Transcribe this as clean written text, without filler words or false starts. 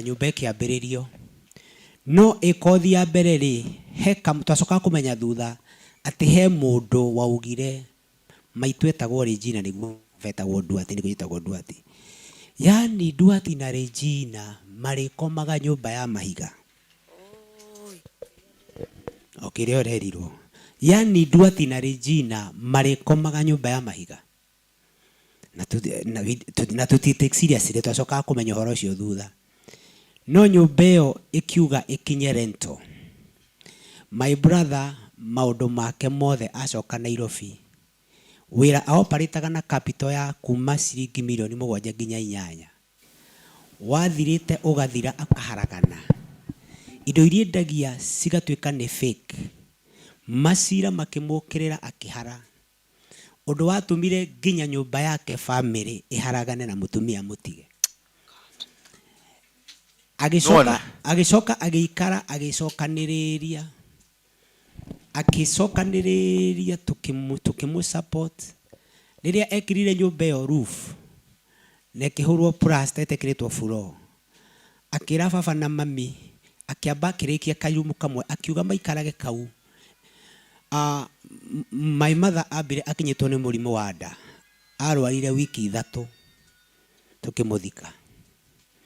Nyũmba ĩkĩambĩrĩrio. No ĩ kothi ya mbere rĩ, he twacokaga kũmenya thutha atĩ he mũndũ waugire maitũ etagwo Regina nĩguo baba etagwo Nduati nĩguo njĩtagwo Nduati. Yaani Nduati na Regina marĩkomaga nyũmba ya mahiga. O kĩrĩa ũrerirwo. Yaani Nduati na Regina marĩkomaga nyũmba ya mahiga. Na tũti take seriously, twacokaga kũmenya ũhoro ũcio thutha. No nyũmba ĩyo ĩkiuga ĩkinye rental. My brother maũndũ make mothe acoka Nairobi, wĩra a operate-aga na capital ya kuma ciringi mirioni 7 nginya 8. Wathirĩte ũgathira akaharagana. Indo iria endagia cigatuĩka nĩ fake. Macira makĩmũkĩrĩra akĩhara. Ũndũ watũmire nginya nyũmba yake family ĩharagane na mũtumia amũtige. Agĩcoka Nĩwona? Agĩcoka agĩikara agĩcokanĩrĩria agĩcokanĩrĩria tũkĩmũ support. Rĩrĩa ekĩrire nyũmba ĩyo roof na ĩkĩhũrwo plaster ĩtekĩrĩtwo floor, akĩra baba na mami, akĩamba akĩrĩkia karumu kamwe akiuga maikarage kau. My mother ambire akinyĩtwo nĩ mũrimũ wa nda, arwarire wiki 3 tũkĩmũthika.